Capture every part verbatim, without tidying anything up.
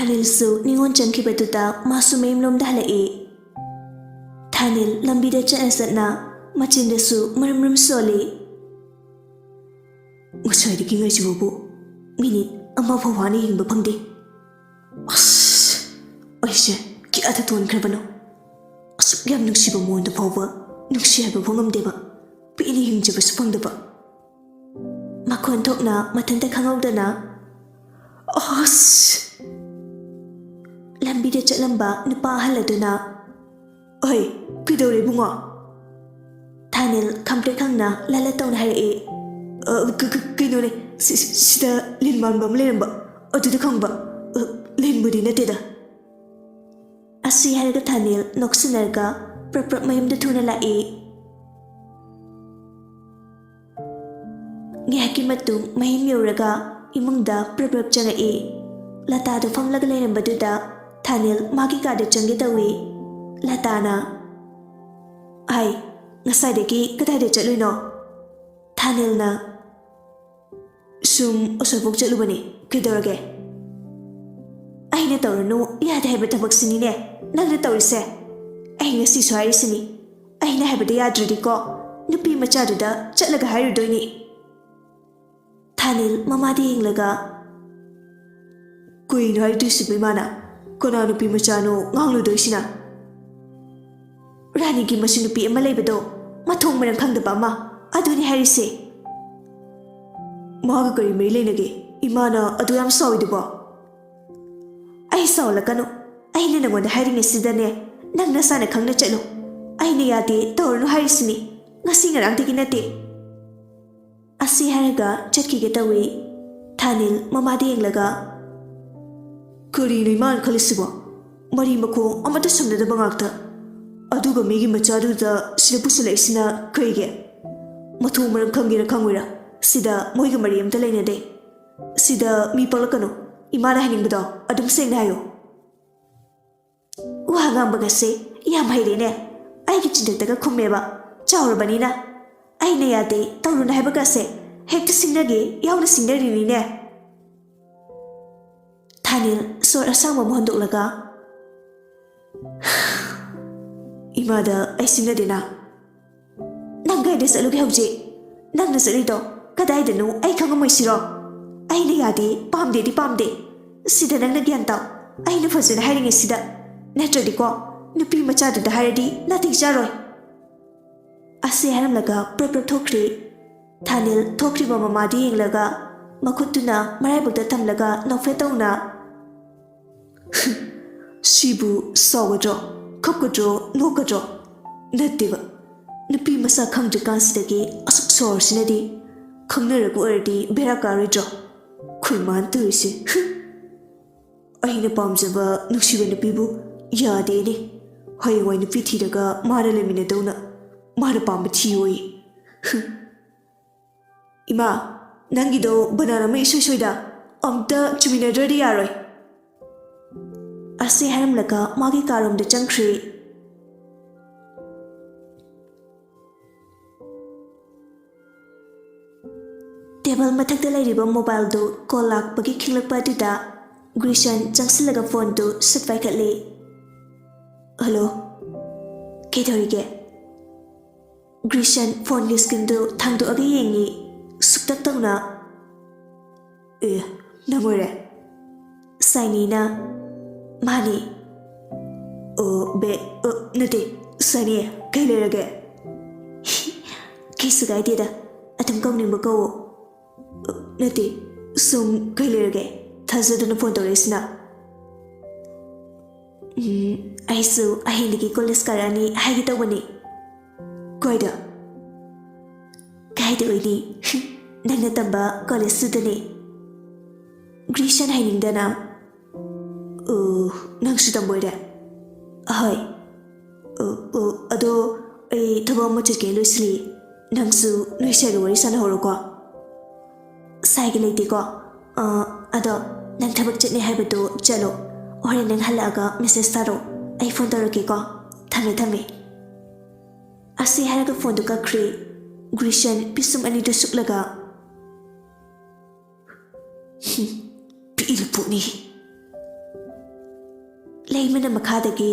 ꯊꯥꯅꯤꯜꯁꯨ ꯅꯤꯉꯣꯜ ꯆꯪꯈꯤꯕꯗꯨꯗ ꯃꯥꯁꯨ ꯃꯌꯨꯝꯂꯣꯝꯗ ꯍꯜꯂꯛꯏ꯫ ꯊꯥꯅꯤꯜ ꯂꯝꯕꯤꯗ ꯆꯠꯅ ꯆꯠꯅ ꯃꯆꯤꯟꯗꯁꯨ ꯃꯔꯨꯝ ꯃꯔꯨꯝ ꯁꯣꯜꯂꯤ꯫ "ꯉꯁꯥꯏꯗꯒꯤ ꯉꯥꯏꯖꯕꯕꯨ ꯃꯤꯅꯤꯠ ꯑꯃ ꯐꯥꯎ ꯍꯥꯟꯅ ꯍꯤꯡꯕ ꯐꯪꯗꯦ꯫ ꯑꯁ, ꯑꯩꯁꯦ ꯀꯌꯥꯗ ꯇꯣꯟꯈ꯭ꯔꯕꯅꯣ? ꯑꯁꯨꯛ ꯌꯥꯝ ꯅꯨꯡꯁꯤꯕ ꯃꯑꯣꯡꯗ ꯐꯥꯎꯕ ꯅꯨꯡꯁꯤ ꯍꯥꯏꯕ ꯐꯥꯎ ꯉꯝꯗꯦꯕ꯫ ꯄꯦꯟꯅ ꯍꯤꯡꯖꯕꯁꯨ ꯐꯪꯗꯕ꯫" ꯃꯈꯣꯟ ꯊꯣꯛꯅ ꯃꯊꯟꯇ ꯈꯪꯍꯧꯗꯅ, "ꯑꯁ!" ꯂꯝꯕꯤꯗ ꯆꯠꯂꯝꯕ ꯅꯨꯄꯥ ꯑꯍꯜ ꯑꯗꯨꯅ, "ꯑꯩ, ꯀꯩꯗꯧꯔꯦ ꯏꯕꯨꯡꯉꯣ?" ꯊꯥꯅꯤꯜ ꯈꯝꯄ꯭ꯔꯦꯛ ꯈꯪꯅ ꯂꯥꯂ ꯇꯧꯅ ꯍꯥꯏꯔꯛꯏ, "ꯑ, ꯀ-, ꯀ-, ꯀꯩꯅꯣꯅꯦ, ꯁꯤ-, ꯁꯤ-, ꯁꯤꯗ ꯂꯤꯟ ꯃꯥꯟꯕ ꯑꯃ ꯂꯩꯔꯝꯕ, ꯑꯗꯨꯗ ꯈꯪꯕ꯫ ꯑ, ꯂꯤꯟꯕꯨꯗꯤ ꯅꯠꯇꯦꯗ꯫" ꯑꯁꯤ ꯍꯥꯏꯔꯒ ꯊꯥꯅꯤꯜ ꯅꯣꯛꯁꯤꯟꯅꯔꯒ ꯄ꯭ꯔꯞ ꯄ꯭ꯔꯞ ꯃꯌꯨꯝꯗ ꯊꯨꯅ ꯂꯥꯛꯏ꯫ ꯉꯥꯏꯍꯥꯛꯀꯤ ꯃꯇꯨꯡ ꯃꯍꯤꯟ ꯌꯧꯔꯒ ꯏꯃꯨꯡꯗ ꯄ꯭ꯔꯞ ꯄ꯭ꯔꯞ ꯆꯪꯉꯛꯏ꯫ ꯂꯇꯥꯗꯣ ꯐꯝꯂꯒ ꯂꯩꯔꯝꯕꯗꯨꯗ ꯊꯥꯅꯤꯜ ꯃꯥꯒꯤ ꯀꯥꯗ ꯆꯪꯒꯦ ꯇꯧꯏ꯫ ꯂꯇꯥꯅ, "ꯑꯥꯏ, ꯉꯁꯥꯏꯗꯒꯤ ꯀꯗꯥꯏꯗ ꯆꯠꯂꯨꯏꯅꯣ?" ꯊꯥꯅꯤꯜꯅ, "ꯁꯨꯝ ꯑꯁꯣꯏꯕꯧ ꯆꯠꯂꯨꯕꯅꯤ, ꯀꯩꯗꯧꯔꯒꯦ?" "ꯑꯩꯅ ꯇꯧꯔꯅꯨ ꯌꯥꯗꯦ ꯍꯥꯏꯕ ꯊꯕꯛꯁꯤꯅꯤꯅꯦ ꯅꯪꯅ ꯇꯧꯔꯤꯁꯦ꯫ ꯑꯩ ꯉꯁꯤꯁꯨ ꯍꯥꯏꯔꯤꯁꯤꯅꯤ, ꯑꯩꯅ ꯍꯥꯏꯕꯗ ꯌꯥꯗ꯭ꯔꯗꯤꯀꯣ, ꯅꯨꯄꯤ ꯃꯆꯥꯗꯨꯗ ꯆꯠꯂꯒ ꯍꯥꯏꯔꯨꯗꯣꯏꯅꯤ꯫" ꯊꯥꯅꯤꯜ ꯃꯃꯥꯗ ꯌꯦꯡꯂꯒ, "ꯀꯩꯅꯣ ꯍꯥꯏꯗꯣꯏꯁꯤꯕꯨ ꯏꯃꯥꯅ? ꯀꯅꯥ ꯅꯨꯄꯤ ꯃꯆꯥꯅꯣ ꯉꯥꯡꯂꯨꯗꯣꯏꯁꯤꯅ?" "ꯔꯥꯅꯤꯒꯤ ꯃꯁꯨ ꯅꯨꯄꯤ ꯑꯃ ꯂꯩꯕꯗꯣ, ꯃꯊꯣꯡ ꯃꯔꯝ ꯈꯪꯗꯕ ꯑꯃ, ꯑꯗꯨꯅꯤ ꯍꯥꯏꯔꯤꯁꯦ꯫" "ꯃꯥꯒ ꯀꯔꯤ ꯃꯔꯤ ꯂꯩꯅꯒꯦ? ꯏꯃꯥꯅ ꯑꯗꯨ ꯌꯥꯝ ꯁꯥꯎꯏꯗꯨꯕꯣ?" "ꯑꯩ ꯁꯥꯎꯍꯜꯂꯛꯀꯅꯨ꯫ ꯑꯩꯅ ꯅꯉꯣꯟꯗ ꯍꯥꯏꯔꯤꯉꯩꯁꯤꯗꯅꯦ, ꯅꯪ ꯅꯁꯥꯅ ꯈꯪꯅ ꯆꯠꯂꯨ꯫ ꯑꯩꯅ ꯌꯥꯗꯦ, ꯇꯧꯔꯅꯨ ꯍꯥꯏꯔꯤꯁꯤꯅꯤ꯫ ꯉꯁꯤ ꯉꯔꯥꯡꯗꯒꯤ ꯅꯠꯇꯦ꯫" ꯑꯁꯤ ꯍꯥꯏꯔꯒ ꯆꯠꯈꯤꯒꯦ ꯇꯧꯏ꯫ ꯊꯥꯅꯤꯜ ꯃꯃꯥꯗ ꯌꯦꯡꯂꯒ, "ꯀꯔꯤꯅꯣ ꯏꯃꯥꯅ ꯈꯜꯂꯤꯁꯤꯕꯣ? ꯃꯔꯤ ꯃꯈꯣꯡ ꯑꯃꯠꯇ ꯁꯝꯅꯗꯕ ꯉꯥꯛꯇ꯫ ꯑꯗꯨꯒ ꯃꯤꯒꯤ ꯃꯆꯥꯗꯨꯗ ꯁꯤꯗ ꯄꯨꯁꯤꯜꯂꯛꯏꯁꯤꯅ ꯀꯩꯒꯤ? ꯃꯊꯣꯡ ꯃꯔꯝ ꯈꯪꯒꯦꯔꯥ ꯈꯪꯉꯣꯏꯔꯥ, ꯁꯤꯗ ꯃꯣꯏꯒ ꯃꯔꯤ ꯑꯝꯇ ꯂꯩꯅꯗꯦ꯫ ꯁꯤꯗ ꯃꯤ ꯄꯛꯂꯛꯀꯅꯨ꯫ ꯏꯃꯥꯅ ꯍꯥꯏꯅꯤꯡꯕꯗꯣ ꯑꯗꯨꯝ ꯁꯦꯡꯅ ꯍꯥꯏꯌꯨ꯫" "ꯋꯥ ꯉꯥꯡꯕꯒꯁꯦ ꯌꯥꯝ ꯍꯩꯔꯦꯅꯦ꯫ ꯑꯩꯒꯤ ꯆꯤꯟꯗꯛꯇꯒ ꯈꯨꯝꯃꯦꯕ, ꯆꯥꯎꯔꯕꯅꯤꯅ꯫ ꯑꯩꯅ ꯌꯥꯗꯦ, ꯇꯧꯔꯨꯅꯨ ꯍꯥꯏꯕꯒꯁꯦ ꯍꯦꯛꯇ ꯁꯤꯡꯅꯒꯦ ꯌꯥꯎꯅ ꯁꯤꯡꯅꯔꯤꯅꯤꯅꯦ꯫" ꯑꯅꯤꯜ ꯁꯣꯔ ꯑꯁꯥꯡꯕ ꯑꯃ ꯍꯣꯟꯗꯣꯛꯂꯒ, "ꯏꯃꯥꯗ ꯑꯩ ꯁꯤꯡꯅꯗꯦꯅ꯫ ꯅꯪ ꯀꯥꯏꯗ ꯆꯠꯂꯨꯒꯦ ꯍꯧꯖꯤꯛ? ꯅꯪꯅ ꯆꯠꯂꯤꯗꯣ ꯀꯗꯥꯏꯗꯅꯣ ꯑꯩ ꯈꯪꯉꯝꯃꯣꯏꯁꯤꯔꯣ? ꯑꯩꯅ ꯌꯥꯗꯦ, ꯄꯥꯝꯗꯦꯗꯤ ꯄꯥꯝꯗꯦ꯫ ꯁꯤꯗ ꯅꯪꯅ ꯒ꯭ꯌꯥꯟ ꯇꯥꯎ꯫ ꯑꯩꯅ ꯐꯖꯅ ꯍꯥꯏꯔꯤꯉꯩꯁꯤꯗ꯫ ꯅꯠꯇ꯭ꯔꯗꯤꯀꯣ, ꯅꯨꯄꯤ ꯃꯆꯥꯗꯨꯗ ꯍꯥꯏꯔꯗꯤ ꯅꯥꯇꯩ ꯆꯥꯔꯣꯏ꯫" ꯑꯁꯤ ꯍꯥꯏꯔꯝꯂꯒ ꯄ꯭ꯔꯞ ꯄ꯭ꯔꯞ ꯊꯣꯛꯈ꯭ꯔꯤ꯫ ꯊꯥꯅꯤꯜ ꯊꯣꯛꯈ꯭ꯔꯤꯕ ꯃꯃꯥꯗꯨ ꯌꯦꯡꯂꯒ ꯃꯈꯨꯠꯇꯨꯅ ꯃꯔꯥꯏꯕꯛꯇ ꯊꯝꯂꯒ ꯅꯣꯛꯐꯦꯠ ꯇꯧꯅ, "ꯁꯤꯕꯨ ꯁꯥꯎꯒꯗ꯭ꯔꯣ, ꯀꯞꯀꯗ꯭ꯔꯣ, ꯅꯣꯛꯀꯗ꯭ꯔꯣ? ꯅꯠꯇꯦꯕ, ꯅꯨꯄꯤ ꯃꯁꯛ ꯈꯪꯗ꯭ꯔꯤꯀꯥꯟꯁꯤꯗꯒꯤ ꯑꯁꯨꯛ ꯁꯥꯎꯔꯁꯤꯅꯗꯤ꯫ ꯈꯪꯅꯔꯒ ꯑꯣꯏꯔꯗꯤ ꯕꯦꯔꯥ ꯀꯥꯔꯣꯏꯗ꯭ꯔꯣ? ꯈꯣꯏ ꯃꯥꯅ ꯇꯧꯔꯤꯁꯦ꯫ ꯑꯩꯅ ꯄꯥꯝꯖꯕ ꯅꯨꯡꯁꯤꯕ ꯅꯨꯄꯤꯕꯨ ꯌꯥꯗꯦꯅꯦ꯫ ꯍꯌꯦꯡꯋꯥꯏ ꯅꯨꯄꯤ ꯊꯤꯔꯒ ꯃꯥꯅ ꯂꯩꯃꯤꯟꯅꯗꯧꯅ꯫ ꯃꯥꯅ ꯄꯥꯝꯕ ꯊꯤꯌꯣꯌꯦ꯫ ꯏꯃꯥ, ꯅꯪꯒꯤꯗꯣ ꯕꯅꯥꯟ ꯑꯃ ꯏꯁꯣꯏ ꯁꯣꯏꯗ꯫ ꯑꯝꯇ ꯆꯨꯝꯃꯤꯟꯅꯗ꯭ꯔꯗꯤ ꯌꯥꯔꯣꯏ꯫" ꯑꯁꯤ ꯍꯥꯏꯔꯝꯂꯒ ꯃꯥꯒꯤ ꯀꯥꯔꯣꯝꯗ ꯆꯪꯈ꯭ꯔꯦ꯫ ꯇꯦꯕꯜ ꯃꯊꯛꯇ ꯂꯩꯔꯤꯕ ꯃꯣꯕꯥꯏꯜꯗꯨ ꯀꯣꯜ ꯂꯥꯛꯄꯒꯤ ꯈꯤꯡꯂꯛꯄ ꯑꯗꯨꯗ ꯒ꯭ꯔꯤꯁꯟ ꯆꯪꯁꯤꯜꯂꯒ ꯐꯣꯟꯗꯨ ꯁꯠ ꯄꯥꯏꯈꯠꯂꯤ꯫ "ꯍꯜꯂꯣ, ꯀꯩꯗꯧꯔꯤꯒꯦ?" ꯒ꯭ꯔꯤꯁꯟ ꯐꯣꯟꯒꯤ ꯁ꯭ꯀ꯭ꯔꯤꯟꯗꯨ ꯊꯥꯡꯗꯣꯛꯑꯒ ꯌꯦꯡꯉꯤ, ꯁꯨꯛꯇꯛ ꯇꯧꯅ꯫ "ꯑꯦ, ꯅꯪ ꯑꯣꯏꯔꯦ?" ꯁꯥꯏꯅꯤꯅ꯫ "ꯃꯥꯅꯤ꯫" "ꯑꯣ, ꯕꯦ, ꯑ, ꯅꯠꯇꯦ, ꯁꯥꯏꯅꯤ, ꯀꯩ ꯂꯩꯔꯒꯦ?" "ꯀꯩꯁꯨ ꯀꯥꯏꯗꯦꯗ, ꯑꯗꯨꯝ ꯀꯧꯅꯤꯡꯕ ꯀꯧꯋꯣ꯫" "ꯑ, ꯅꯠꯇꯦ, ꯁꯨꯝ ꯀꯩ ꯂꯩꯔꯒꯦ? ꯊꯥꯖꯗꯅ ꯐꯣꯟ ꯇꯧꯔꯛꯏꯁꯤꯅ?" "ꯎꯝ, ꯑꯩꯁꯨ ꯍꯌꯦꯡꯗꯒꯤ ꯀꯣꯂꯦꯖ ꯀꯥꯔꯛꯑꯅꯤ ꯍꯥꯏꯒꯦ ꯇꯧꯕꯅꯤ꯫" "ꯀꯥꯏꯗ?" "ꯀꯥꯏꯗ ꯑꯣꯏꯅꯤ? ꯅꯪꯅ ꯇꯝꯕ ꯀꯣꯂꯦꯖꯇꯨꯗꯅꯤ꯫" ꯒ꯭ꯔꯤꯁꯟ ꯍꯥꯏꯅꯤꯡꯗꯅ꯫ "ꯑꯣ, ꯅꯪꯁꯨ ꯇꯝꯕ ꯑꯣꯏꯔꯦ?" "ꯍꯣꯏ꯫" "ꯑꯣ, ꯑꯣ, ꯑꯗꯣ ꯑꯩ ꯊꯕꯛ ꯑꯃ ꯆꯠꯀꯦ ꯂꯣꯏꯁꯤꯜꯂꯤ꯫ ꯅꯪꯁꯨ ꯅꯣꯏ ꯁꯥꯏꯒ ꯋꯥꯔꯤ ꯁꯥꯟꯅꯍꯧꯔꯣꯀꯣ꯫" "ꯁꯥꯏꯒ ꯂꯩꯇꯦꯀꯣ꯫ ꯑ, ꯑꯗꯣ ꯅꯪ ꯊꯕꯛ ꯆꯠꯅꯤ ꯍꯥꯏꯕꯗꯣ ꯆꯠꯂꯣ꯫ ꯍꯣꯔꯦꯟ ꯅꯪ ꯍꯜꯂꯛꯑꯒ ꯃꯦꯁꯦꯖ ꯊꯥꯔꯛꯑꯣ꯫ ꯑꯩ ꯐꯣꯟ ꯇꯧꯔꯛꯀꯦꯀꯣ꯫ ꯊꯝꯃꯦ, ꯊꯝꯃꯦ꯫" ꯑꯁꯤ ꯍꯥꯏꯔꯒ ꯐꯣꯟꯗꯨ ꯀꯛꯈ꯭ꯔꯦ꯫ ꯒ꯭ꯔꯤꯁꯟ ꯄꯤꯁꯨꯝ ꯑꯅꯤꯗꯨ ꯁꯨꯛꯂꯒ, "ꯍꯨꯝ, ꯄꯤꯛꯏꯕ ꯄꯣꯠꯅꯤ꯫ ꯂꯩꯃꯅ ꯃꯈꯥꯗꯒꯤ,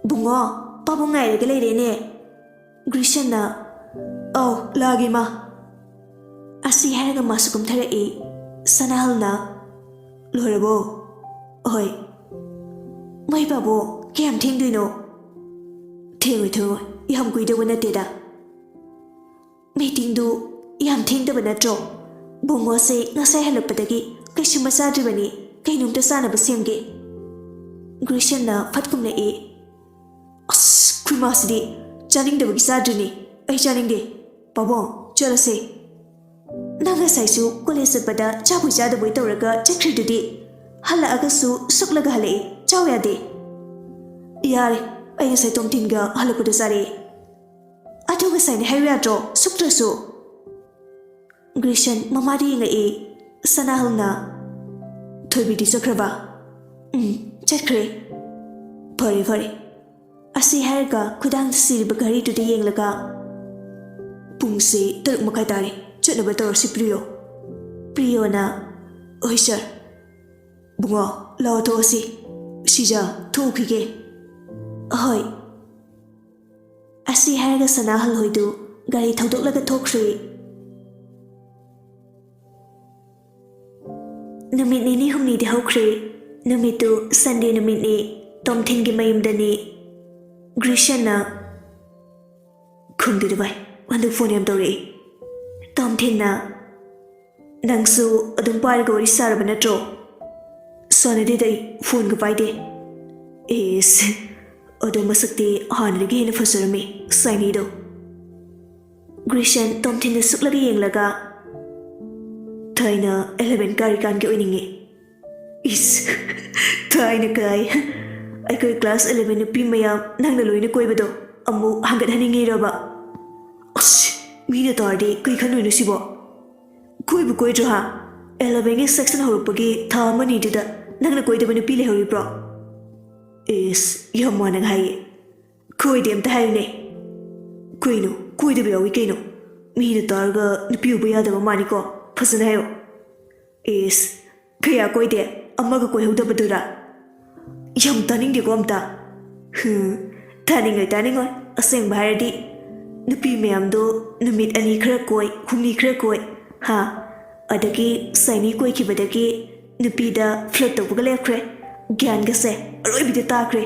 "ꯕꯨꯡꯉꯣ, ꯄꯥꯕꯨꯡ ꯉꯥꯏꯔꯒ ꯂꯩꯔꯦꯅꯦ꯫" ꯒ꯭ꯔꯤꯁꯟꯅ, "ꯑꯧ, ꯂꯥꯛꯑꯒꯦ, ꯏꯃꯥ꯫" ꯑꯁꯤ ꯍꯥꯏꯔꯒ ꯃꯥꯁꯨ ꯀꯨꯝꯊꯔꯛꯏ꯫ ꯁꯅꯥꯍꯜꯅ, "ꯂꯣꯏꯔꯕꯣ?" "ꯍꯣꯏ꯫" "ꯃꯩ ꯄꯥꯕꯣ, ꯀꯌꯥꯝ ꯊꯦꯡꯗꯣꯏꯅꯣ?" "ꯊꯦꯡꯉꯣꯏ, ꯊꯦꯡꯉꯣꯏ, ꯌꯥꯝ ꯀꯨꯏꯗꯧꯕ ꯅꯠꯇꯦꯗ꯫" "ꯃꯤꯇꯤꯡꯗꯨ ꯌꯥꯝ ꯊꯦꯡꯗꯕ ꯅꯠꯇ꯭ꯔꯣ? ꯕꯨꯡꯉꯣꯁꯦ ꯉꯁꯥꯏ ꯍꯜꯂꯛꯄꯗꯒꯤ ꯀꯩꯁꯨꯝꯕ ꯆꯥꯗ꯭ꯔꯤꯕꯅꯤ, ꯀꯩꯅꯣꯝꯇ ꯆꯥꯅꯕ ꯁꯦꯝꯒꯦ꯫" ꯒ꯭ꯔꯤꯁꯟꯅ ꯐꯠ ꯀꯨꯝꯂꯛꯏ꯫ "ꯑꯁ, ꯈꯨꯏꯃꯥꯁꯤꯗꯤ ꯆꯥꯅꯤꯡꯗꯕꯒꯤ ꯆꯥꯗ꯭ꯔꯤꯅꯤ꯫ ꯑꯩ ꯆꯥꯅꯤꯡꯗꯦ꯫ ꯄꯥꯕꯨꯡ, ꯆꯠꯂꯁꯦ꯫" "ꯅꯪ ꯉꯁꯥꯏꯁꯨ ꯀꯣꯂꯦꯖ ꯆꯠꯄꯗ ꯆꯥꯕꯣꯏ ꯆꯥꯗꯕꯣꯏ ꯇꯧꯔꯒ ꯆꯠꯈ꯭ꯔꯤꯗꯨꯗꯤ? ꯍꯜꯂꯛꯑꯒꯁꯨ ꯁꯨꯛꯂꯒ ꯍꯜꯂꯛꯏ, ꯆꯥꯎ ꯌꯥꯗꯦ꯫" "ꯌꯥꯔꯦ, ꯑꯩ ꯉꯁꯥꯏ ꯇꯣꯝꯊꯤꯟꯒ ꯍꯜꯂꯛꯄꯗ ꯆꯥꯔꯛꯑꯦ꯫" "ꯑꯗꯨ ꯉꯁꯥꯏꯅ ꯍꯥꯏꯌꯨ ꯌꯥꯗ꯭ꯔꯣ, ꯁꯨꯛꯇ꯭ꯔꯁꯨ?" ꯒ꯭ꯔꯤꯁꯟ ꯃꯃꯥꯗ ꯌꯦꯡꯉꯛꯏ꯫ ꯁꯅꯥꯍꯜꯅ, "ꯊꯣꯏꯕꯤꯗꯤ ꯆꯠꯈ꯭ꯔꯕ?" "ꯎꯝ, ꯆꯠꯈ꯭ꯔꯦ꯫" "ꯐꯔꯦ, ꯐꯔꯦ꯫" ꯑꯁꯤ ꯍꯥꯏꯔꯒ ꯈꯨꯗꯥꯡꯗ ꯁꯤꯔꯤꯕ ꯘꯔꯤꯗꯨꯗ ꯌꯦꯡꯂꯒ, "ꯄꯨꯡꯁꯦ ꯇꯔꯨꯛ ꯃꯈꯥꯏ ꯇꯥꯔꯦ, ꯆꯠꯅꯕ ꯇꯧꯔꯁꯤ, ꯄ꯭ꯔꯤꯌꯣ꯫" ꯄ꯭ꯔꯤꯌꯣꯅ, "ꯍꯣꯏ ꯁꯥꯔ꯫" "ꯕꯨꯡꯉꯣ, ꯂꯥꯛꯑꯣ, ꯊꯣꯛꯑꯁꯤ꯫ ꯁꯤꯖꯥ, ꯊꯣꯛꯎꯈꯤꯒꯦ꯫" "ꯍꯣꯏ꯫" ꯑꯁꯤ ꯍꯥꯏꯔꯒ ꯁꯅꯥꯍꯜ ꯍꯣꯏꯗꯨ ꯒꯥꯔꯤ ꯊꯧꯗꯣꯛꯂꯒ ꯊꯣꯛꯈ꯭ꯔꯦ꯫ ꯅꯨꯃꯤꯠ ꯅꯤꯅꯤ ꯍꯨꯝꯅꯤꯗꯤ ꯍꯧꯈ꯭ꯔꯦ꯫ ꯅꯨꯃꯤꯠꯇꯨ ꯁꯟꯗꯦ ꯅꯨꯃꯤꯠꯅꯤ꯫ ꯇꯣꯝꯊꯤꯟꯒꯤ ꯃꯌꯨꯝꯗꯅꯤ꯫ ꯒ꯭ꯔꯤꯁꯟꯅ, "ꯈꯪꯗꯦꯗ ꯚꯥꯏ, ꯍꯟꯗꯛ ꯐꯣꯟ ꯌꯥꯝ ꯇꯧꯔꯛꯏ꯫" ꯇꯣꯝꯊꯤꯟꯅ, "ꯅꯪꯁꯨ ꯑꯗꯨꯝ ꯄꯥꯏꯔꯒ ꯋꯥꯔꯤ ꯁꯥꯔꯕ ꯅꯠꯇ꯭ꯔꯣ?" "ꯁꯥꯟꯅꯗꯦꯗ, ꯑꯩ ꯐꯣꯟꯒ ꯄꯥꯏꯗꯦ꯫" "ꯑꯦꯁ, ꯑꯗꯣ ꯃꯁꯛꯇꯤ ꯍꯥꯟꯅꯗꯒꯤ ꯍꯦꯟꯅ ꯐꯖꯔꯝꯃꯤ, ꯁꯥꯏꯅꯤꯗꯣ꯫" ꯒ꯭ꯔꯤꯁꯟ ꯇꯣꯝꯊꯤꯟꯗ ꯁꯨꯛꯂꯒ ꯌꯦꯡꯂꯒ, "ꯊꯥꯏꯅ ꯑꯦꯂꯚꯦꯟ ꯀꯥꯔꯤꯀꯥꯟꯒꯤ ꯑꯣꯏꯅꯤꯡꯉꯤ꯫" "ꯏꯁ, ꯊꯥꯏꯅ ꯀꯥꯏ꯫ ꯑꯩꯈꯣꯏ ꯀ꯭ꯂꯥꯁ ꯑꯦꯂꯚꯦꯟ ꯅꯨꯄꯤ ꯃꯌꯥꯝ ꯅꯪꯅ ꯂꯣꯏꯅ ꯀꯣꯏꯕꯗꯣ ꯑꯃꯨꯛ ꯍꯟꯒꯠꯍꯟꯅꯤꯡꯉꯤꯔꯕ? ꯑꯁ, ꯃꯤꯅ ꯇꯥꯔꯗꯤ ꯀꯩ ꯈꯟꯗꯣꯏꯅꯣ ꯁꯤꯕꯣ? ꯀꯣꯏꯕꯨ ꯀꯣꯏꯗ꯭ꯔꯣ ꯍꯥ? ꯑꯦꯂꯚꯦꯟꯒꯤ ꯁꯦꯛꯁꯟ ꯍꯧꯔꯛꯄꯒꯤ ꯊꯥ ꯑꯃꯅꯤꯗꯨꯗ ꯅꯪꯅ ꯀꯣꯏꯗꯕ ꯅꯨꯄꯤ ꯂꯩꯍꯧꯔꯤꯕ꯭ꯔꯣ?" "ꯏꯁ, ꯌꯥꯝ ꯃꯥꯟꯅꯒ ꯍꯥꯏꯌꯦ꯫ ꯀꯣꯏꯗꯦ ꯑꯝꯇ ꯍꯥꯏꯌꯨꯅꯦ꯫" "ꯀꯩꯅꯣ, ꯀꯣꯏꯗꯕ ꯌꯥꯎꯏ ꯀꯩꯅꯣ꯫ ꯃꯤꯅ ꯇꯥꯔꯒ ꯅꯨꯄꯤ ꯎꯕ ꯌꯥꯗꯕ ꯃꯥꯅꯤꯀꯣ꯫ ꯐꯖꯅ ꯍꯥꯏꯌꯣ꯫" "ꯏꯁ, ꯀꯌꯥ ꯀꯣꯏꯗꯦ? ꯑꯃꯒ ꯀꯣꯏꯍꯧꯗꯕꯗꯨꯔꯥ?" ꯌꯥꯝ ꯇꯥꯅꯤꯡꯗꯦꯀꯣ ꯑꯝꯇ꯫ ꯍꯨꯝ, ꯇꯥꯅꯤꯡꯉꯣꯏ, ꯇꯥꯅꯤꯡꯉꯣꯏ꯫ ꯑꯁꯦꯡꯕ ꯍꯥꯏꯔꯗꯤ ꯅꯨꯄꯤ ꯃꯌꯥꯝꯗꯣ ꯅꯨꯃꯤꯠ ꯑꯅꯤ ꯈꯔ ꯀꯣꯏ, ꯍꯨꯝꯅꯤ ꯈꯔ ꯀꯣꯏ, ꯍꯥ? ꯑꯗꯒꯤ ꯁꯥꯏꯅꯤ ꯀꯣꯏꯈꯤꯕꯗꯒꯤ ꯅꯨꯄꯤꯗ ꯐ꯭ꯂꯔꯠ ꯇꯧꯕꯒ ꯂꯦꯞꯈ꯭ꯔꯦ꯫ ꯒ꯭ꯌꯥꯟꯒꯁꯦ ꯑꯔꯣꯏꯕꯤꯗ ꯇꯥꯈ꯭ꯔꯦ꯫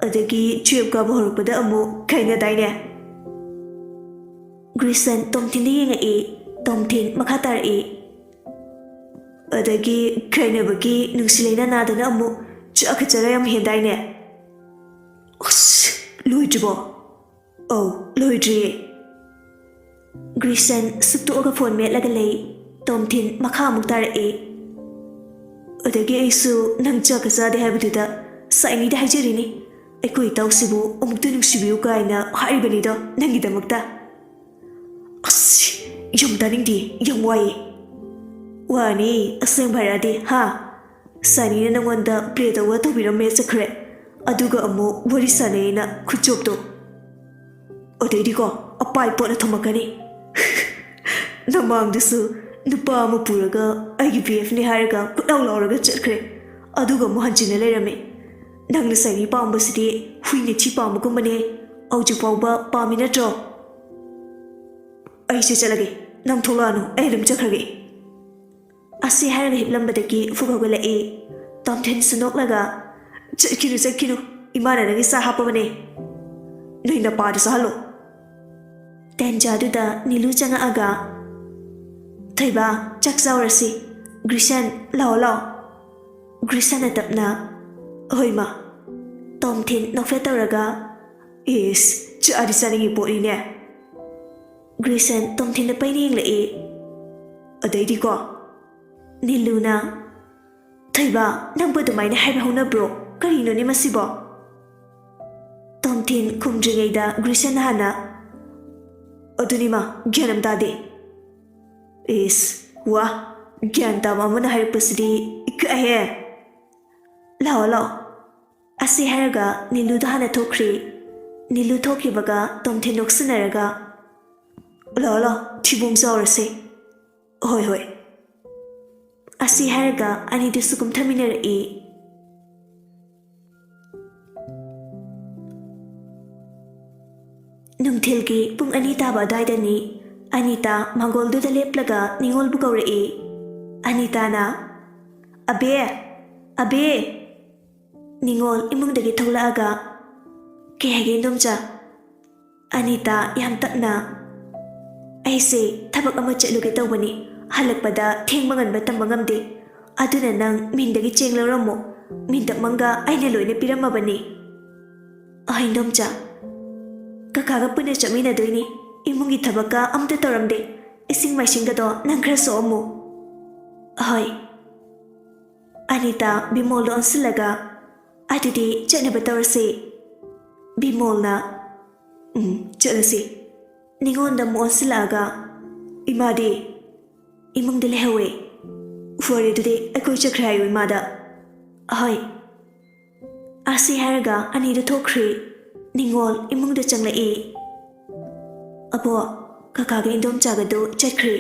ꯑꯗꯒꯤ ꯇꯨꯌꯦꯜꯞ ꯀꯥꯕ ꯍꯧꯔꯛꯄꯗ ꯑꯃꯨꯛ ꯀꯥꯏꯅꯗꯥꯏꯅꯦ? ꯒ꯭ꯔꯤꯁꯟ ꯇꯣꯝꯊꯤꯟꯗ ꯌꯦꯡꯉꯛꯏ꯫ ꯇꯣꯝꯊꯤꯟ ꯃꯈꯥ ꯇꯥꯔꯛꯏ꯫ ꯑꯗꯒꯤ ꯀꯥꯏꯅꯕꯒꯤ ꯅꯨꯡꯁꯤ ꯂꯩꯅꯥ ꯅꯥꯗꯅ ꯑꯃꯨꯛ ꯆꯥꯛꯈ ꯆꯔꯥ ꯌꯥꯝ ꯍꯦꯟꯗꯥꯏꯅꯦ? ꯑꯁ, ꯂꯣꯏꯗ꯭ꯔꯤꯕꯣ? ꯑꯧ, ꯂꯣꯏꯗ꯭ꯔꯤꯌꯦ꯫ ꯒ꯭ꯔꯤꯁꯟ ꯁꯨꯛꯇꯣꯛꯑꯒ ꯐꯣꯟ ꯃꯦꯠꯂꯒ ꯂꯩ꯫ ꯇꯣꯝꯊꯤꯟ ꯃꯈꯥ ꯑꯃꯨꯛ ꯇꯥꯔꯛꯏ꯫ ꯑꯗꯒꯤ ꯑꯩꯁꯨ ꯅꯪ ꯆꯥꯛꯀ ꯆꯥꯗꯦ ꯍꯥꯏꯕꯗꯨꯗ ꯁꯥꯏꯅꯤꯗ ꯍꯥꯏꯖꯔꯤꯅꯤ꯫ ꯑꯩꯈꯣꯏ ꯏꯇꯥꯎꯁꯤꯕꯨ ꯑꯃꯨꯛꯇ ꯅꯨꯡꯁꯤꯕꯤꯌꯨ ꯀꯥꯏꯅ ꯍꯥꯏꯔꯤꯕꯅꯤꯗꯣ ꯅꯪꯒꯤꯗꯃꯛꯇ꯫ ꯑꯁ, ꯌꯥꯝ ꯇꯥꯅꯤꯡꯗꯦ, ꯌꯥꯝ ꯋꯥꯏꯌꯦ꯫ ꯋꯥꯅꯤ, ꯑꯁꯦꯡꯕ ꯍꯥꯏꯔꯛꯑꯗꯤ, ꯍꯥ? ꯁꯥꯏꯅꯤꯅ ꯅꯪꯉꯣꯟꯗ ꯄ꯭ꯔꯦ ꯇꯧꯕ ꯇꯧꯕꯤꯔꯝꯃꯦ ꯆꯠꯈ꯭ꯔꯦ꯫ ꯑꯗꯨꯒ ꯑꯃꯨꯛ ꯋꯥꯔꯤ ꯁꯥꯟꯅꯩꯅ ꯈꯨꯆꯣꯞꯇꯣ꯫ ꯑꯗꯩꯗꯤꯀꯣ, ꯑꯄꯥꯏ ꯄꯣꯠꯅ ꯊꯣꯝꯃꯛꯀꯅꯤ꯫ ꯅꯃꯥꯡꯗꯁꯨ ꯅꯨꯄꯥ ꯑꯃ ꯄꯨꯔꯒ ꯑꯩꯒꯤ ꯕꯤ ꯑꯦꯐꯅꯦ ꯍꯥꯏꯔꯒ ꯀꯣꯏꯂꯥꯎ ꯂꯥꯎꯔꯒ ꯆꯠꯈ꯭ꯔꯦ꯫ ꯑꯗꯨꯒ ꯑꯃꯨꯛ ꯍꯟꯖꯤꯟꯅ ꯂꯩꯔꯝꯃꯦ꯫ ꯅꯪꯅ ꯁꯥꯏꯅꯤ ꯄꯥꯝꯕꯁꯤꯗꯤ ꯍꯨꯏꯅ ꯊꯤ ꯄꯥꯝꯕꯒꯨꯝꯕꯅꯦ꯫ ꯍꯧꯖꯤꯛ ꯐꯥꯎꯕ ꯄꯥꯝꯃꯤ ꯅꯠꯇ꯭ꯔꯣ? ꯑꯩꯁꯦ ꯆꯠꯂꯒꯦ꯫ ꯅꯪ ꯊꯣꯛꯂꯛꯑꯅꯨ, ꯑꯩ ꯑꯗꯨꯝ ꯆꯠꯈ꯭ꯔꯒꯦ꯫ ꯑꯁꯤ ꯍꯥꯏꯔꯒ ꯍꯤꯞꯂꯝꯕꯗꯒꯤ ꯐꯨꯛ ꯍꯧꯒꯠꯂꯛꯏ꯫ ꯇꯣꯝꯊꯤꯟꯁꯨ ꯅꯣꯛꯂꯒ, "ꯆꯠꯈꯤꯅꯨ, ꯆꯠꯈꯤꯅꯨ, ꯏꯃꯥꯅ ꯅꯪꯒꯤ ꯆꯥ ꯍꯥꯞꯄꯕꯅꯦ, ꯅꯣꯏ ꯅꯄꯥꯗ ꯆꯥꯍꯜꯂꯣ꯫" ꯇꯦꯟꯖꯥꯗꯨꯗ ꯅꯤꯂꯨ ꯆꯪꯉꯛꯑꯒ, "ꯊꯣꯏꯕ, ꯆꯥꯛ ꯆꯥꯎꯔꯁꯤ꯫ ꯒ꯭ꯔꯤꯁꯟ, ꯂꯥꯛꯑꯣ, ꯂꯥꯛꯑꯣ꯫" ꯒ꯭ꯔꯤꯁꯟꯅ ꯇꯞꯅ, "ꯍꯣꯏ, ꯃꯥ꯫" ꯇꯣꯝꯊꯤꯟ ꯅꯣꯛꯐꯦꯠ ꯇꯧꯔꯒ, "ꯏꯁ, ꯆꯥꯗꯤ ꯆꯥꯅꯤꯡꯉꯤ ꯄꯣꯠꯅꯤꯅꯦ꯫" ꯒ꯭ꯔꯤꯁꯟ ꯇꯣꯝꯊꯤꯟꯗ ꯄꯩꯅ ꯌꯦꯡꯂꯛꯏ꯫ ꯑꯗꯩꯗꯤꯀꯣ, ꯅꯤꯂꯨꯅ, "ꯊꯣꯏꯕ, ꯅꯪꯕꯨ ꯑꯗꯨꯃꯥꯏꯅ ꯍꯥꯏꯕ ꯍꯧꯅꯕ꯭ꯔꯣ? ꯀꯔꯤꯅꯣꯅꯦ ꯃꯁꯤꯕꯣ?" ꯇꯣꯝꯊꯤꯟ ꯈꯨꯝꯗ꯭ꯔꯤꯉꯩꯗ ꯒ꯭ꯔꯤꯁꯟꯅ ꯍꯥꯟꯅ, "ꯑꯗꯨꯅꯤ ꯃꯥ, ꯒ꯭ꯌꯥꯟ ꯑꯃ ꯇꯥꯗꯦ꯫" "ꯏꯁ, ꯋꯥ, ꯒ꯭ꯌꯥꯟ ꯇꯥꯕ ꯑꯃꯅ ꯍꯥꯏꯔꯛꯄꯁꯤꯗꯤ ꯏꯀꯥꯏꯍꯦ꯫ ꯂꯥꯛꯑꯣ, ꯂꯥꯛꯑꯣ꯫" ꯑꯁꯤ ꯍꯥꯏꯔꯒ ꯅꯤꯂꯨꯗ ꯍꯥꯟꯅ ꯊꯣꯛꯈ꯭ꯔꯤ꯫ ꯅꯤꯂꯨ ꯊꯣꯛꯈꯤꯕꯒ ꯇꯣꯝꯊꯤꯟ ꯅꯣꯛꯁꯤꯟꯅꯔꯒ, "ꯂꯥꯛꯑꯣ, ꯂꯥꯛꯑꯣ, ꯊꯤꯕꯣꯡ ꯆꯥꯎꯔꯁꯦ꯫" "ꯍꯣꯏ, ꯍꯣꯏ꯫" ꯑꯁꯤ ꯍꯥꯏꯔꯒ ꯑꯅꯤꯗꯨꯁꯨ ꯀꯨꯝꯊꯃꯤꯟꯅꯔꯛꯏ꯫ ꯅꯨꯡꯊꯤꯜꯒꯤ ꯄꯨꯡ ꯑꯅꯤ ꯇꯥꯕ ꯑꯗꯨꯋꯥꯏꯗꯅꯤ꯫ ꯑꯅꯤꯇꯥ ꯃꯥꯡꯒꯣꯜꯗꯨꯗ ꯂꯦꯞꯂꯒ ꯅꯤꯉꯣꯜꯕꯨ ꯀꯧꯔꯛꯏ꯫ ꯑꯅꯤꯇꯥꯅ, "ꯑꯕꯦ! ꯑꯕꯦ!" ꯅꯤꯉꯣꯜ ꯏꯃꯨꯡꯗꯒꯤ ꯊꯣꯛꯂꯛꯑꯒ, "ꯀꯩ ꯍꯥꯏꯒꯦ, ꯏꯟꯗꯣꯝꯆꯥ?" ꯑꯅꯤꯇꯥ ꯌꯥꯝ ꯇꯞꯅ, "ꯑꯩꯁꯦ ꯊꯕꯛ ꯑꯃ ꯆꯠꯂꯨꯒꯦ ꯇꯧꯕꯅꯤ, ꯍꯜꯂꯛꯄꯗ ꯊꯦꯡꯕ ꯉꯟꯕ ꯇꯝꯕ ꯉꯝꯗꯦ, ꯑꯗꯨꯅ ꯅꯪ ꯃꯤꯟꯗꯒꯤ ꯆꯦꯡ ꯂꯧꯔꯝꯃꯣ, ꯃꯤꯟꯇꯛ ꯃꯪꯒ ꯑꯩꯅ ꯂꯣꯏꯅ ꯄꯤꯔꯝꯃꯕꯅꯤ꯫" "ꯑꯍꯣꯏ, ꯏꯟꯗꯣꯝꯆꯥ꯫ ꯀꯀꯥꯒ ꯄꯨꯟꯅ ꯆꯠꯃꯤꯟꯅꯗꯣꯏꯅꯤ, ꯏꯃꯨꯡꯒꯤ ꯊꯕꯛꯀ ꯑꯝꯇ ꯇꯧꯔꯝꯗꯦ, ꯏꯁꯤꯡ ꯃꯥꯏꯁꯤꯡꯒꯗꯣ ꯅꯪ ꯈꯔ ꯁꯣꯛꯑꯝꯃꯨ꯫" "ꯑꯍꯣꯏ꯫" ꯑꯅꯤꯇꯥ ꯕꯤꯃꯣꯜꯗ ꯑꯣꯟꯁꯤꯜꯂꯒ, "ꯑꯗꯨꯗꯤ ꯆꯠꯅꯕ ꯇꯧꯔꯁꯤ꯫" ꯕꯤꯃꯣꯜꯅ, "ꯎꯝ, ꯆꯠꯂꯁꯤ꯫" ꯅꯤꯉꯣꯜꯗ ꯑꯃꯨꯛ ꯑꯣꯟꯁꯤꯜꯂꯛꯑꯒ, "ꯏꯃꯥꯗꯤ?" "ꯏꯃꯨꯡꯗ ꯂꯩꯍꯧꯋꯦ꯫" "ꯐꯔꯦ, ꯑꯗꯨꯗꯤ ꯑꯩꯈꯣꯏ ꯆꯠꯈ꯭ꯔꯦ ꯍꯥꯏꯌꯨ ꯏꯃꯥꯗ꯫" "ꯑꯍꯣꯏ꯫" ꯑꯁꯤ ꯍꯥꯏꯔꯒ ꯑꯅꯤꯗꯨ ꯊꯣꯛꯈ꯭ꯔꯦ꯫ ꯅꯤꯉꯣꯜ ꯏꯃꯨꯡꯗ ꯆꯪꯂꯛꯏ꯫ "ꯑꯕꯣ, ꯀꯀꯥꯒ ꯏꯟꯗꯣꯝꯆꯥꯒꯗꯨ ꯆꯠꯈ꯭ꯔꯦ꯫"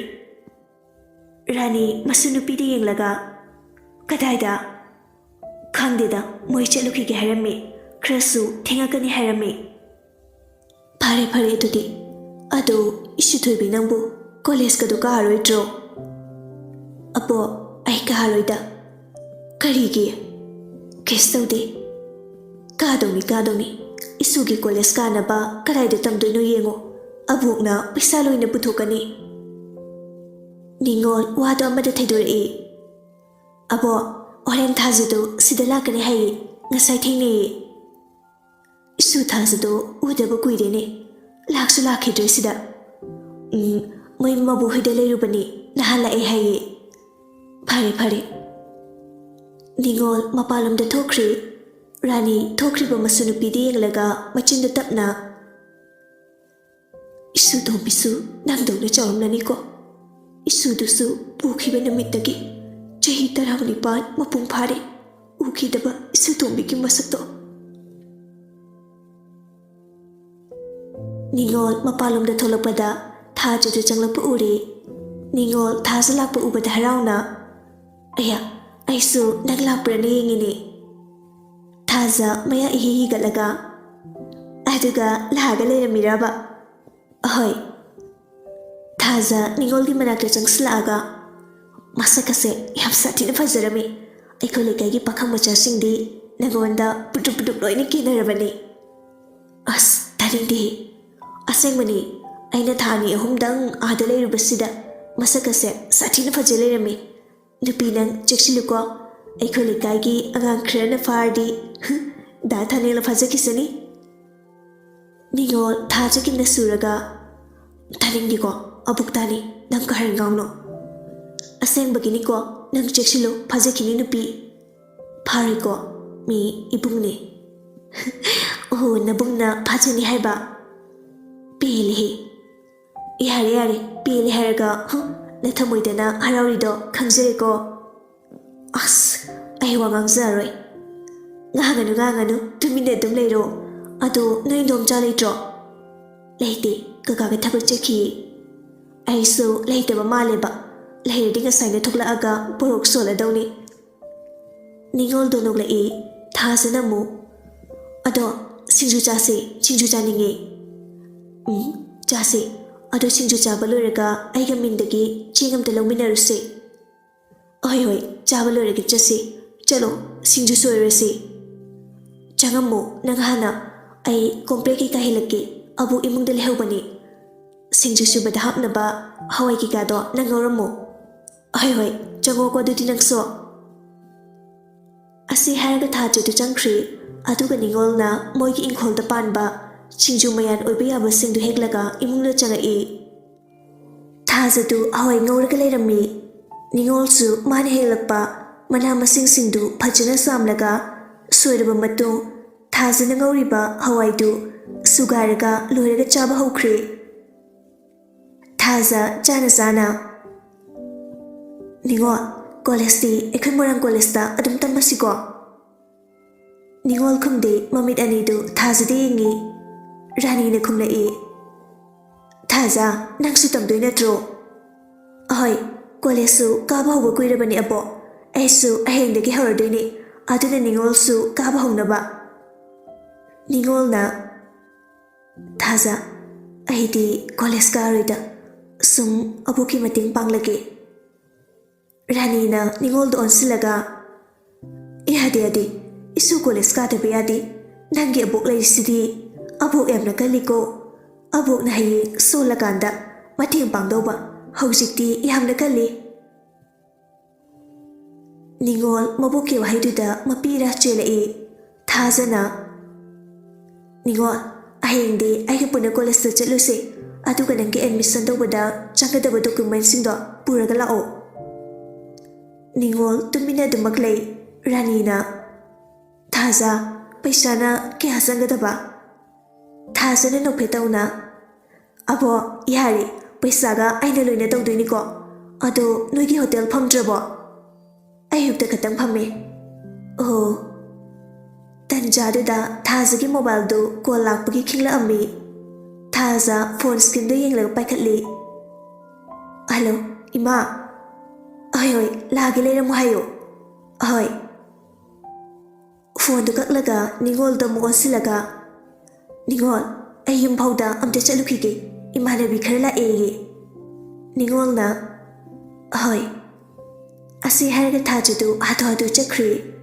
ꯔꯥꯅꯤ ꯃꯁꯨ ꯅꯨꯄꯤꯗ ꯌꯦꯡꯂꯒ, "ꯀꯗꯥꯏꯗ?" "ꯈꯪꯗꯦꯗ, ꯃꯣꯏ ꯆꯠꯂꯨꯈꯤꯒꯦ ꯍꯥꯏꯔꯝꯃꯤ, ꯈꯔꯁꯨ ꯊꯦꯡꯉꯛꯀꯅꯤ ꯍꯥꯏꯔꯝꯃꯤ꯫" "ꯐꯔꯦ, ꯐꯔꯦ ꯑꯗꯨꯗꯤ꯫ ꯑꯗꯣ ꯏꯁꯨ ꯊꯣꯏꯕꯤ, ꯅꯪꯕꯨ ꯀꯣꯂꯦꯖꯀꯗꯨ ꯀꯥꯔꯔꯣꯏꯗ꯭ꯔꯣ?" "ꯑꯕꯣ, ꯑꯩ ꯀꯥꯔꯣꯏꯗ꯫" "ꯀꯔꯤꯒꯤ?" "ꯀꯩꯁꯨ ꯇꯧꯗꯦ꯫ ꯀꯥꯗꯧꯅꯤ, ꯀꯥꯗꯧꯅꯤ꯫ ꯏꯁꯨꯒꯤ ꯀꯣꯂꯦꯖ ꯀꯥꯅꯕ ꯀꯗꯥꯏꯗ ꯇꯝꯗꯣꯏꯅꯣ ꯌꯦꯡꯉꯣ꯫ ꯑꯕꯣꯛꯅ ꯄꯩꯁꯥ ꯂꯣꯏꯅ ꯄꯨꯊꯣꯛꯀꯅꯤ꯫" ꯅꯤꯉꯣꯜ ꯋꯥꯗꯣ ꯑꯃꯗ ꯊꯩꯗꯣꯔꯛꯏ꯫ "ꯑꯕꯣ, ꯍꯣꯔꯦꯟ ꯊꯥꯖꯗꯨ ꯁꯤꯗ ꯂꯥꯛꯀꯅꯤ ꯍꯥꯏꯌꯦ, ꯉꯁꯥꯏ ꯊꯦꯡꯅꯩꯌꯦ꯫" "ꯏꯁꯨ ꯊꯥꯖꯗꯣ ꯎꯗꯕ ꯀꯨꯏꯔꯦꯅꯦ, ꯂꯥꯛꯁꯨ ꯂꯥꯛꯈꯤꯗ꯭ꯔꯦ ꯁꯤꯗ꯫" "ꯎꯝ, ꯃꯣꯏ ꯃꯕꯨ ꯍꯣꯏꯗ ꯂꯩꯔꯨꯕꯅꯤ, ꯅꯍꯥꯟ ꯂꯥꯛꯑꯦ ꯍꯥꯏꯌꯦ꯫" "ꯐꯔꯦ, ꯐꯔꯦ꯫" ꯅꯤꯉꯣꯜ ꯃꯄꯥꯟꯂꯣꯝꯗ ꯊꯣꯛꯈ꯭ꯔꯦ꯫ ꯔꯥꯅꯤ ꯊꯣꯛꯈ꯭ꯔꯤꯕ ꯃꯁꯨ ꯅꯨꯄꯤꯗ ꯌꯦꯡꯂꯒ ꯃꯆꯤꯟꯗ ꯇꯞꯅ, "ꯏꯁꯨ ꯇꯣꯝꯕꯤꯁꯨ ꯅꯪꯗꯧꯅ ꯆꯥꯎꯔꯝꯂꯅꯤꯀꯣ꯫ ꯏꯁꯨꯗꯨꯁꯨ ꯄꯨꯈꯤꯕ ꯅꯨꯃꯤꯠꯇꯒꯤ ꯆꯍꯤ ꯇꯔꯥꯅꯤꯄꯥꯟ ꯃꯄꯨꯡ ꯐꯥꯔꯦ, ꯎꯈꯤꯗꯕ ꯏꯁꯨ ꯇꯣꯝꯕꯤꯒꯤ ꯃꯁꯛꯇꯣ꯫" ꯅꯤꯉꯣꯜ ꯃꯄꯥꯟꯂꯣꯝꯗ ꯊꯣꯛꯂꯛꯄꯗ ꯊꯥꯖꯗꯨ ꯆꯪꯂꯛꯄ ꯎꯔꯦ꯫ ꯅꯤꯉꯣꯜ ꯊꯥꯖ ꯂꯥꯛꯄ ꯎꯕꯗ ꯍꯔꯥꯎꯅ, "ꯑꯌꯥ, ꯑꯩꯁꯨ ꯅꯪ ꯂꯥꯛꯄ꯭ꯔꯅ ꯌꯦꯡꯉꯤꯅꯦ꯫" ꯊꯥꯖ ꯃꯌꯥ ꯏꯍꯤ ꯍꯤꯒꯠꯂꯒ, ꯑꯗꯨꯒ ꯂꯥꯛꯑꯒ ꯂꯩꯔꯝꯃꯤꯔꯕ? ꯑꯍꯣꯏ꯫ ꯊꯥꯖ ꯅꯤꯉꯣꯜꯒꯤ ꯃꯅꯥꯛꯇ ꯆꯪꯁꯤꯜꯂꯛꯑꯒ, "ꯃꯁꯛ ꯑꯁꯦ ꯌꯥꯝ ꯁꯥꯊꯤꯅ ꯐꯖꯔꯝꯃꯤ꯫ ꯑꯩꯈꯣꯏ ꯂꯩꯀꯥꯏꯒꯤ ꯄꯥꯈꯪ ꯃꯆꯥꯁꯤꯡꯗꯤ ꯅꯉꯣꯟꯗ ꯄꯨꯗ꯭ꯔꯨꯞ ꯄꯨꯗ꯭ꯔꯨꯞ ꯂꯣꯏꯅ ꯀꯦꯅꯔꯕꯅꯤ꯫" ꯑꯁ, ꯇꯥꯅꯤꯡꯗꯦ꯫ ꯑꯁꯦꯡꯕꯅꯤ, ꯑꯩꯅ ꯊꯥ ꯑꯅꯤ ꯑꯍꯨꯝꯗꯪ ꯑꯥꯗ ꯂꯩꯔꯨꯕꯁꯤꯗ ꯃꯁꯛ ꯑꯁꯦ ꯁꯥꯊꯤꯅ ꯐꯖ ꯂꯩꯔꯝꯃꯤ꯫ ꯅꯨꯄꯤ ꯅꯪ ꯆꯦꯛꯁꯤꯜꯂꯨꯀꯣ, ꯑꯩꯈꯣꯏ ꯂꯩꯀꯥꯏꯒꯤ ꯑꯉꯥꯡ ꯈꯔꯅ ꯐꯥꯔꯗꯤ, ꯗꯥ ꯊꯥꯅꯦꯜꯅ ꯐꯥꯖꯈꯤꯁꯅꯤ꯫ ꯅꯤꯉꯣꯜ ꯊꯥꯖꯒꯤꯅ ꯁꯨꯔꯒ, "ꯇꯥꯅꯤꯡꯗꯦꯀꯣ, ꯑꯕꯨꯛ ꯇꯥꯅꯤ, ꯅꯪ ꯀꯍꯔ ꯉꯥꯡꯅꯣ꯫ ꯑꯁꯦꯡꯕꯒꯤꯅꯤꯀꯣ, ꯅꯪ ꯆꯦꯛꯁꯤꯜꯂꯨ, ꯐꯥꯖꯈꯤꯅꯤ ꯅꯨꯄꯤ꯫" "ꯐꯥꯔꯣꯏꯀꯣ, ꯃꯤ ꯏꯕꯨꯡꯅꯦ꯫" "ꯑꯣꯍꯣ, ꯅꯕꯨꯡꯅ ꯐꯥꯖꯅꯤ ꯍꯥꯏꯕ? ꯄꯦꯜꯂꯦꯍꯦ꯫ ꯌꯥꯔꯦ, ꯌꯥꯔꯦ, ꯄꯦꯜꯂꯦ ꯍꯥꯏꯔꯒ, ꯍꯨꯝ, ꯅꯊꯃꯣꯏꯗꯅ ꯍꯔꯥꯎꯔꯤꯗꯣ ꯈꯪꯖꯔꯦꯀꯣ꯫" "ꯑꯁ, ꯑꯩ ꯋꯥ ꯉꯥꯡꯖꯔꯔꯣꯏ꯫" "ꯉꯥꯡꯒꯅꯨ, ꯉꯥꯡꯒꯅꯨ, ꯇꯨꯃꯤꯟꯅ ꯑꯗꯨꯝ ꯂꯩꯔꯣ꯫ ꯑꯗꯣ ꯅꯣꯏ ꯏꯟꯗꯣꯝꯆꯥ ꯂꯩꯇ꯭ꯔꯣ?" "ꯂꯩꯇꯦ, ꯀꯀꯥꯒ ꯊꯕꯛ ꯆꯠꯈꯤꯌꯦ꯫" "ꯑꯩꯁꯨ ꯂꯩꯇꯕ ꯃꯥꯜꯂꯦꯕ, ꯂꯩꯔꯗꯤ ꯉꯁꯥꯏꯅ ꯊꯣꯛꯂꯛꯑꯒ ꯄꯣꯔꯣꯛ ꯁꯣꯜꯂꯗꯧꯅꯤ꯫" ꯅꯤꯉꯣꯜꯗꯣ ꯅꯣꯛꯂꯛꯏ꯫ ꯊꯥꯖꯅ ꯑꯃꯨꯛ, "ꯑꯗꯣ ꯁꯤꯡꯖꯨ ꯆꯥꯁꯦ, ꯁꯤꯡꯖꯨ ꯆꯥꯅꯤꯡꯉꯦ꯫" "ꯎꯝ, ꯆꯥꯁꯦ꯫ ꯑꯗꯣ ꯁꯤꯡꯖꯨ ꯆꯥꯕ ꯂꯣꯏꯔꯒ ꯑꯩꯒ ꯃꯤꯟꯗꯒꯤ ꯆꯦꯡ ꯑꯝꯇ ꯂꯧꯃꯤꯟꯅꯔꯨꯁꯦ꯫" "ꯍꯣꯏ, ꯍꯣꯏ, ꯆꯥꯕ ꯂꯣꯏꯔꯒ ꯆꯠꯁꯤ꯫ ꯆꯠꯂꯣ, ꯁꯤꯡꯖꯨ ꯁꯣꯏꯔꯁꯤ꯫" "ꯆꯪꯉꯝꯃꯣ, ꯅꯪ ꯍꯥꯟꯅ꯫ ꯑꯩ ꯀꯣꯝꯄ꯭ꯔꯦꯛ ꯀꯩꯀꯥ ꯍꯦꯜꯂꯛꯀꯦ꯫ ꯑꯕꯨ ꯏꯃꯨꯡꯗ ꯂꯩꯍꯧꯕꯅꯤ꯫ ꯁꯤꯡꯖꯨ ꯁꯨꯕꯗ ꯍꯥꯞꯅꯕ ꯍꯋꯥꯏ ꯀꯩꯀꯥꯗꯣ ꯅꯪ ꯉꯧꯔꯝꯃꯣ꯫" "ꯍꯣꯏ, ꯍꯣꯏ, ꯆꯪꯉꯣꯀꯣ ꯑꯗꯨꯗꯤ ꯅꯪꯁꯨ꯫" ꯑꯁꯤ ꯍꯥꯏꯔꯒ ꯊꯥꯖꯗꯨ ꯆꯪꯈ꯭ꯔꯦ꯫ ꯑꯗꯨꯒ ꯅꯤꯉꯣꯜꯅ ꯃꯣꯏꯒꯤ ꯏꯪꯈꯣꯜꯗ ꯄꯥꯟꯕ ꯁꯤꯡꯖꯨ ꯃꯌꯥꯟ ꯑꯣꯏꯕ ꯌꯥꯕꯁꯤꯡꯗꯨ ꯍꯦꯛꯂꯒ ꯏꯃꯨꯡꯗ ꯆꯪꯉꯛꯏ꯫ ꯊꯥꯖꯗꯨ ꯍꯋꯥꯏ ꯉꯧꯔꯒ ꯂꯩꯔꯝꯃꯤ꯫ ꯅꯤꯉꯣꯜꯁꯨ ꯃꯥꯅ ꯍꯦꯛꯂꯛꯄ ꯃꯅꯥ ꯃꯁꯤꯡꯁꯤꯡꯗꯨ ꯐꯖꯅ ꯆꯥꯝꯂꯒ ꯁꯣꯏꯔꯕ ꯃꯇꯨꯡ, ꯊꯥꯖꯅ ꯉꯧꯔꯤꯕ ꯍꯋꯥꯏꯗꯨ ꯁꯨꯒꯥꯏꯔꯒ ꯂꯣꯏꯔꯒ ꯆꯥꯕ ꯍꯧꯈ꯭ꯔꯦ꯫ ꯊꯥꯖ ꯆꯥꯅ ꯆꯥꯅ, "ꯅꯤꯉꯣꯜ, ꯀꯣꯂꯦꯖꯇꯤ ꯑꯩꯈꯣꯏ ꯃꯣꯏꯔꯥꯡ ꯀꯣꯂꯦꯖꯇ ꯑꯗꯨꯝ ꯇꯝꯃꯁꯤꯀꯣ?" ꯅꯤꯉꯣꯜ ꯈꯨꯝꯗꯦ, ꯃꯃꯤꯠ ꯑꯅꯤꯗꯨ ꯊꯥꯖꯗ ꯌꯦꯡꯉꯤ꯫ ꯔꯥꯅꯤꯅ ꯈꯨꯝꯂꯛꯏ, "ꯊꯥꯖ, ꯅꯪꯁꯨ ꯇꯝꯗꯣꯏ ꯅꯠꯇ꯭ꯔꯣ?" "ꯑꯍꯣꯏ, ꯀꯣꯂꯦꯖꯁꯨ ꯀꯥꯕ ꯍꯧꯕ ꯀꯨꯏꯔꯕꯅꯤ ꯑꯕꯣꯛ꯫ ꯑꯩꯁꯨ ꯍꯌꯦꯡꯗꯒꯤ ꯍꯧꯔꯗꯣꯏꯅꯤ, ꯑꯗꯨꯅ ꯅꯤꯉꯣꯜꯁꯨ ꯀꯥꯕ ꯍꯧꯅꯕ꯫" ꯅꯤꯉꯣꯜꯅ, "ꯊꯥꯖ, ꯑꯩꯗꯤ ꯀꯣꯂꯦꯖ ꯀꯥꯔꯣꯏꯗ, ꯁꯨꯝ ꯑꯕꯣꯛꯀꯤ ꯃꯇꯦꯡ ꯄꯥꯡꯂꯒꯦ꯫" ꯔꯥꯅꯤꯅ ꯅꯤꯉꯣꯜꯗ ꯑꯣꯟꯁꯤꯜꯂꯒ, "ꯌꯥꯗꯦ, ꯌꯥꯗꯦ, ꯏꯁꯨ ꯀꯣꯂꯦꯖ ꯀꯥꯗꯕ ꯌꯥꯗꯦ꯫ ꯅꯪꯒꯤ ꯑꯕꯣꯛ ꯂꯩꯔꯤꯁꯤꯗꯤ꯫ ꯑꯕꯣꯛ ꯌꯥꯝꯅ ꯀꯜꯂꯤꯀꯣ꯫ ꯑꯕꯣꯛꯅ ꯍꯌꯦꯡ ꯁꯣꯜꯂꯀꯥꯟꯗ ꯃꯇꯦꯡ ꯄꯥꯡꯗꯧꯕ꯫ ꯍꯧꯖꯤꯛꯇꯤ ꯌꯥꯝꯅ ꯀꯜꯂꯤ꯫" ꯅꯤꯉꯣꯜ ꯃꯕꯣꯛꯀꯤ ꯋꯥꯍꯩꯗꯨꯗ ꯃꯄꯤꯔ ꯆꯦꯜꯂꯛꯏ꯫ ꯊꯥꯖꯅ, "ꯅꯤꯉꯣꯜ, ꯍꯌꯦꯡꯗꯤ ꯑꯩꯒ ꯄꯨꯟꯅ ꯀꯣꯂꯦꯖꯇ ꯆꯠꯂꯨꯁꯦ꯫ ꯑꯗꯨꯒ ꯅꯪꯒꯤ ꯑꯦꯗꯃꯤꯁꯟ ꯇꯧꯕꯗ ꯆꯪꯒꯗꯕ ꯗꯣꯀꯨꯃꯦꯟꯁꯤꯡꯗꯣ ꯄꯨꯔꯒ ꯂꯥꯛꯑꯣ꯫" ꯅꯤꯉꯣꯜ ꯇꯨꯃꯤꯟꯅ ꯑꯗꯨꯃꯛ ꯂꯩ꯫ ꯔꯥꯅꯤꯅ, "ꯊꯥꯖ, ꯄꯩꯁꯥꯅ ꯀꯌꯥ ꯆꯪꯒꯗꯕ?" ꯊꯥꯖꯅ ꯅꯣꯛꯐꯦꯠ ꯇꯧꯅ, "ꯑꯕꯣ, ꯌꯥꯔꯦ, ꯄꯩꯁꯥꯒ ꯑꯩꯅ ꯂꯣꯏꯅ ꯇꯧꯗꯣꯏꯅꯤꯀꯣ꯫ ꯑꯗꯣ ꯅꯣꯏꯒꯤ ꯍꯣꯇꯦꯜ ꯐꯝꯗ꯭ꯔꯕꯣ?" "ꯑꯌꯨꯛꯇ ꯈꯛꯇꯪ ꯐꯝꯃꯦ꯫" "ꯑꯣ꯫" ꯇꯟꯖꯥꯗꯨꯗ ꯊꯥꯖꯒꯤ ꯃꯣꯕꯥꯏꯜꯗꯨ ꯀꯣꯜ ꯂꯥꯛꯄꯒꯤ ꯈꯤꯡꯂꯛꯑꯝꯃꯤ꯫ ꯊꯥꯖ ꯐꯣꯟ ꯁ꯭ꯀ꯭ꯔꯤꯟꯗ ꯌꯦꯡꯂꯒ ꯄꯥꯏꯈꯠꯂꯤ꯫ "ꯍꯜꯂꯣ, ꯏꯃꯥ꯫" "ꯍꯣꯏ, ꯍꯣꯏ, ꯂꯥꯛꯑꯒꯦ, ꯂꯩꯔꯝꯃꯣ ꯍꯥꯏꯌꯣ꯫" "ꯍꯣꯏ꯫" ꯐꯣꯟꯗꯨ ꯀꯛꯂꯒ ꯅꯤꯉꯣꯜꯗ ꯑꯃꯨꯛ ꯑꯣꯟꯁꯤꯜꯂꯒ, "ꯅꯤꯉꯣꯜ, ꯑꯩ ꯌꯨꯝ ꯐꯥꯎꯗ ꯑꯝꯇ ꯆꯠꯂꯨꯈꯤꯒꯦ, ꯏꯃꯥꯟꯅꯕꯤ ꯈꯔ ꯂꯥꯛꯑꯦꯌꯦ꯫" ꯅꯤꯉꯣꯜꯅ, "ꯍꯣꯏ꯫" ꯑꯁꯤ ꯍꯥꯏꯔꯒ ꯊꯥꯖꯗꯨ ꯍꯥꯊꯨ ꯍꯥꯊꯨ ꯆꯠꯈ꯭ꯔꯦ꯫